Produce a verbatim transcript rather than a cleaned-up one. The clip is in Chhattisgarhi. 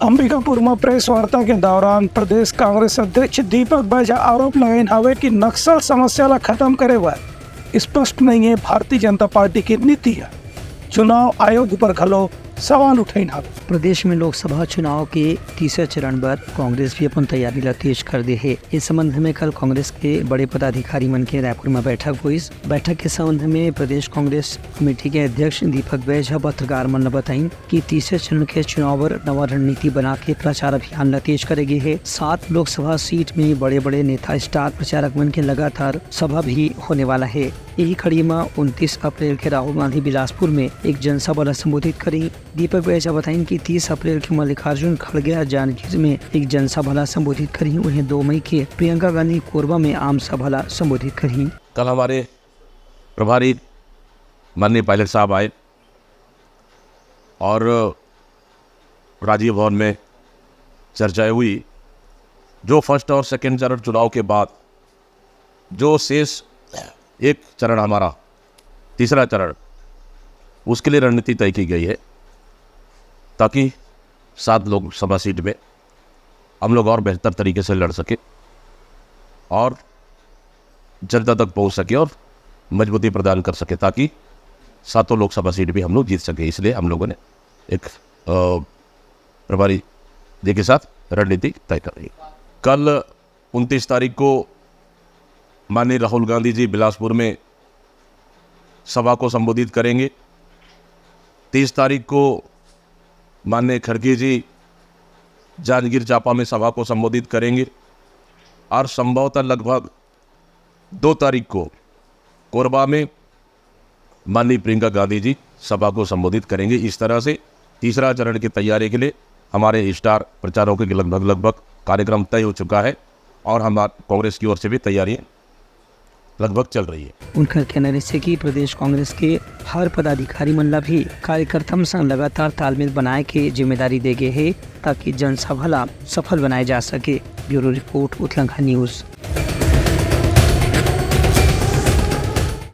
अंबिकापुर म प्रेस वार्ता के दौरान प्रदेश कांग्रेस अध्यक्ष दीपक बैज ह आरोप लगाइन हावय कि नक्सल समस्या ल खत्म करे बर स्पष्ट नइ हे भारतीय जनता पार्टी के नीति ह। चुनाव आयोग ऊपर घलो सवाल उठाइन हावय। प्रदेश में लोकसभा चुनाव के तीसरा चरण बर कांग्रेस भी अपन तैयारी ला तेज कर दे हे। इस संबंध में कल कांग्रेस के बड़े पदाधिकारी मन के रायपुर में बैठक होइस। बैठक के संबंध में प्रदेश कांग्रेस कमेटी के अध्यक्ष दीपक बैज ह पत्रकार मन ल बताइन कि तीसरे चरण के चुनाव बर नवा रणनीति बना के प्रचार अभियान ल तेज करे गे हे। सात लोकसभा सीट में बड़े-बड़े नेता स्टार प्रचारक मन के लगातार सभा भी होने वाला हे। यही कड़ी म उनतीस अप्रैल के राहुल गांधी बिलासपुर में एक जनसभा ल संबोधित करही। दीपक बैज ह बताइन कि तीस अप्रैल के मल्लिकार्जुन खड़गे ह जांजगीर में एक जनसभा ल संबोधित करही। उहें दो मई के प्रियंका गांधी कोरबा में आम सभा ल संबोधित करही। कल हमारे प्रभारी माननीय पायलट साहब आए और राजीव भवन में चर्चाएं हुई। जो फर्स्ट और सेकंड चरण चुनाव के बाद जो शेष एक चरण हमारा, तीसरा चरण, उसके लिए रणनीति तय की गई है, ताकि सात लोकसभा सीट में हम लोग और बेहतर तरीके से लड़ सके और जनता तक पहुंच सके और मजबूती प्रदान कर सके, ताकि सातों लोकसभा सीट भी हम लोग जीत सके। इसलिए हम लोगों ने एक, अ, प्रभारी जी के साथ रणनीति तय कर रही है। कल उनतीस तारीख को माननीय राहुल गांधी जी बिलासपुर में सभा को संबोधित करेंगे। तीस तारीख को माननीय खड़गे जी जांजगीर चांपा में सभा को संबोधित करेंगे और संभवतः लगभग दो तारीख को कोरबा में माननीय प्रियंका गांधी जी सभा को संबोधित करेंगे। इस तरह से तीसरा चरण की तैयारी के लिए हमारे स्टार प्रचारकों के लगभग, लगभग कार्यक्रम तय हो चुका है और हम कांग्रेस की ओर से भी तैयारी लगभग चल रही है। उनकर कहना रहिसे कि प्रदेश कांग्रेस के हर पदाधिकारी मन ला भी कार्यकर्ता मन संग लगातार तालमेल बनाए के जिम्मेदारी दे गे हे, ताकि जनसभा ला सफल बनाए जा सके। Bureau report, Utlangha news.